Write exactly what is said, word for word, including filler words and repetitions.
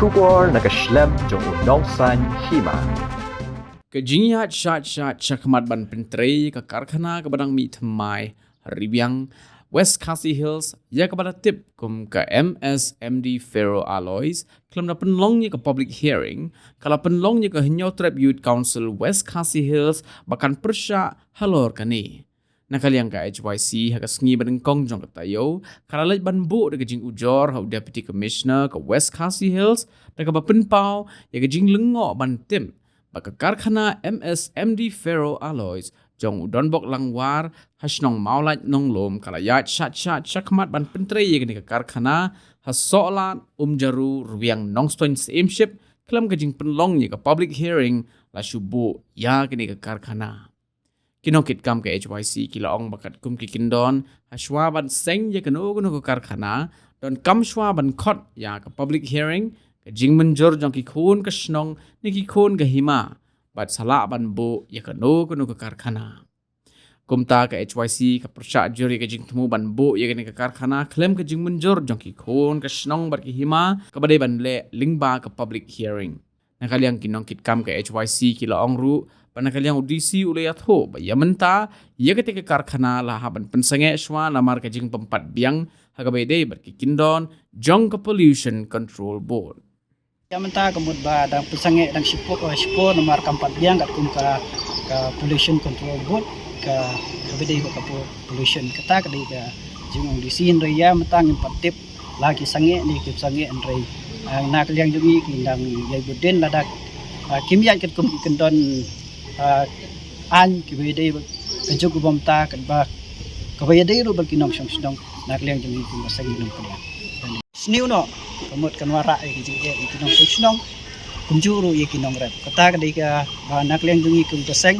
Khubor na ka shlem jong u nongsaiñ hima. Ka jingïaid shad shad shakhmat ban pyntrei ka karkhana kaba dang mih thymmai ha Riwiang, West Khasi Hills, ïa kaba la tip kum ka M S M D Ferro Alloys, khlem da pynlong ïa ka public hearing, ka la pynlong ïa ka Hynñiewtrep Youth Council West Khasi Hills ba kan pyrshah halor kane. Na ka liang ka H Y C ha ka sngi ba nyngkong jong ka taïew, ka la leit ban buh da ka jingujor ha u Deputy Commissioner ka West Khasi Hills, da kaba pynpaw ïa ka jinglyngngoh ban tip ba ka karkhana M S M D Ferro Alloys jong u Donbok Langwar ha shnong Mawlait Nonglum ka la ïaid shad shad shakhmat ban pyntrei ïa kane ka karkhana ha Sohlat, Umjaru, Riwiang, Nongstoiñ, Syiemship, khlem ka jingpynlong ïa ka public hearing la shu buh ïa kane ka karkhana. Ki nongkitkam ka H Y C ki la ong ba katkum ki kyndon, ha shuwa ban seng ïa kano kano ka karkhana, donkam shuwa ban khot ïa ka public hearing ka jingmynjur jong ki khun ka shnong ne ki khun ka hima, bad sa lah ban buh ïa kano kano ka karkhana. Kumta ka H Y C ka pyrshah jur ïa ka jingthmu ban buh ïa kane ka karkhana khlem ka jingmynjur jong ki khun ka shnong bad ki hima, kaba dei ban leh lyngba ka public hearing. Na ka liang ki nongkitkam ka H Y C ki la ong ruh ba na ka liang u D C u la ïathuh ba ïa mynta ïa kata ka karkhana la hap ban pynsangeh shuwa namar ka jingpympat biang ha kaba ïadei bad ki kyndon jong ka Pollution Control Board. Ïa mynta ka mut ba dang pynsangeh dang shipor, eh, shipor namar kam pat biang katkum ka, ka Pollution Control Board, ka, kaba ïadei bad ka po-, pollution. Kata ka dei ka jingong D C, hynrei ïa mynta ngim pat tip la ki sangeh ne kim sangeh, hynrei, ah, na ka liang jong ngi ki dang ïai bud dien lada, ah, kim ïaid katkum ki kyndon, ah, aiñ kiba ïadei bad ka juk ka bynta kaba, kaba ïadei ruh bad ki nongshong shnong, na ka liang jong ngi kum ka seng ngim pat ïa. Sniew noh ka mut kan wanrah ïa ki jingeh ïa ki nongshong shnong, kumjuh ruh ïa ki nongrep. Kata ka dei kaba na ka liang jong ngi kum ka seng